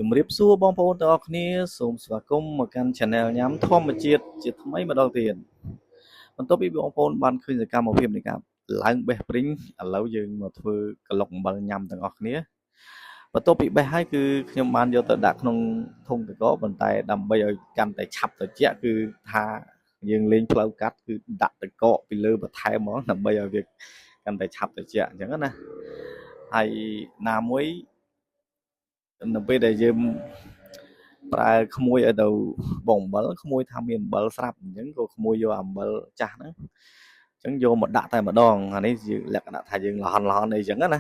ជំរាបសួរបងប្អូនទាំងអស់គ្នាសូមស្វាគមន៍មកកាន់ Channel ញ៉ាំធម្មជាតិជាថ្មីម្ដងទៀតបន្ទាប់ពីបងប្អូនបានឃើញសកម្មភាពនៃការឡើងបេះព្រីងឥឡូវយើងមកធ្វើក្លុកអំបិលញ៉ាំទាំងអស់គ្នាបន្ទាប់ពីបេះហើយគឺខ្ញុំបានយកទៅដាក់ក្នុងធុងទឹកកកប៉ុន្តែដើម្បីឲ្យកាន់តែឆាប់ត្រជាក់គឺថាយើងលេងផ្លូវកាត់គឺដាក់ទឹកកកពីលើបន្ថែមហ្មងដើម្បីឲ្យវាកាន់តែឆាប់ត្រជាក់អញ្ចឹងណាហើយណាមួយនៅពេលដែលយើងប្រើក្មួយឲ្យទៅបងអំបិលក្មួយថាមានអំបិលស្រាប់អញ្ចឹងក៏ក្មួយយកអំបិលចាស់ហ្នឹងអញ្ចឹងយកមកដាក់តែម្ដងអានេះជាលក្ខណៈថាយើងលហន់លហន់អីចឹងណាតែ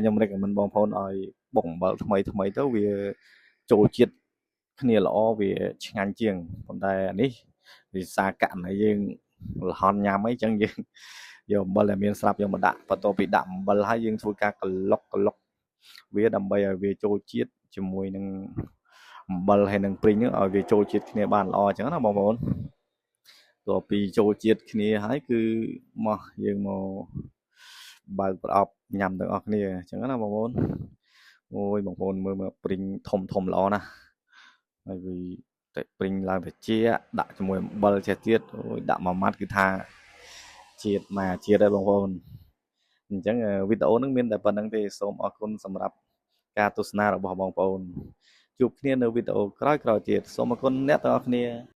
ខ្ញុំ recommend បងប្អូនឲ្យបុកអំបិលថ្មីថ្មីទៅវាចូលជាតិគ្នាល្អវាឆ្ងាញ់ជាងប៉ុន្តែអានេះវិសាករណីយើងលហន់ញ៉ាំអីចឹងយើងយកអំបិលដែលមានស្រាប់យកមកដាក់បន្ទាប់ពីដាក់អំបិលហើយយើងធ្វើការក្លុកក្លុកវាដើម្បីឲ្យវាចូលជាតិជាមួយនឹងអំបិលហើយនឹងព្រីងហ្នឹងឲ្យវាចូលជាតិគ្នាបានល្អអញ្ចឹងណាបងប្អូនតទៅពីចូលជាតិគ្នាហើយគឺមកយើងមកបើកប្រអប់ញ៉ាំទាំងអស់គ្នាអញ្ចឹងណាបងប្អូនអូយបងប្អូនមើលមើលព្រីងធំធំល្អណាស់ហើយវាតែព្រីងឡើងត្រជាដាក់ជាមួយអំបិលចេះទៀតអូយដាក់មួយម៉ាត់គឺថាជាតិមកជាតិហើយបងប្អូនអញ្ចឹងវីដេអូហ្នឹងមានតែប៉ុណ្្នឹងទេសូមអរគុណសម្រាប់ការទស្សនារបស់បងប្អូនជួបគ្នានៅវីដេអូក្រោយៗទៀតសូមអរគុណអ្នកទាំងអស់គ្នា។